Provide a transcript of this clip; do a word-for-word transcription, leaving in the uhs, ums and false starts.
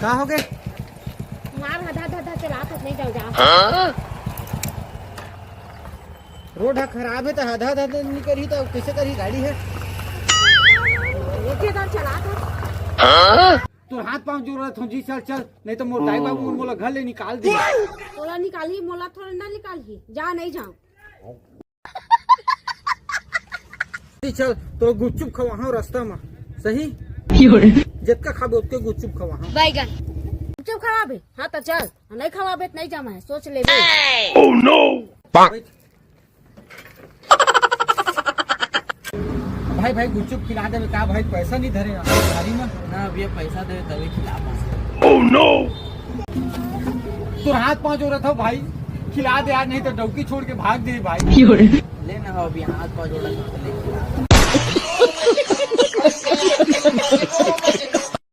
का हो गे? मार हदा हदा चलात हस, नहीं जाओ, जाओ। रोड ह खराब हे त हदा हदा नइ करही त कइसे करही गाड़ी ह? एके दार चलात हस। तोर हाथ पांव जोड़त हंव जी, चल चल, नहीं त मोर दाई बाबू मोला घर ले निकाल दे। तोला निकालही, मोला थोड़ा ना निकालही, जा नहीं जाओ। चल, तोर गुपचुप खवाहूं रास्ता म, सही? जतका खाबे, ओतके गुपचुप खवाहूं। बैगन। गुपचुप खवाबे? हाँ, त चल। नहीं खवाबे, त नहीं जामा है, सोच ले। Oh no! भाई, भाई, गुपचुप खिला देबे का भाई? पैसा नहीं धरे हंव गाड़ी में। ना भैया, पैसा दे तभी खिला पाऊँ। Oh no! तोर हाथ पांव जोड़त हंव भाई, खिला दे यार, नहीं त डौकी छोड़ के भाग जाही भाई। ले ना हो, अभी हाथ पांव जोड़त हंव, ले खिला।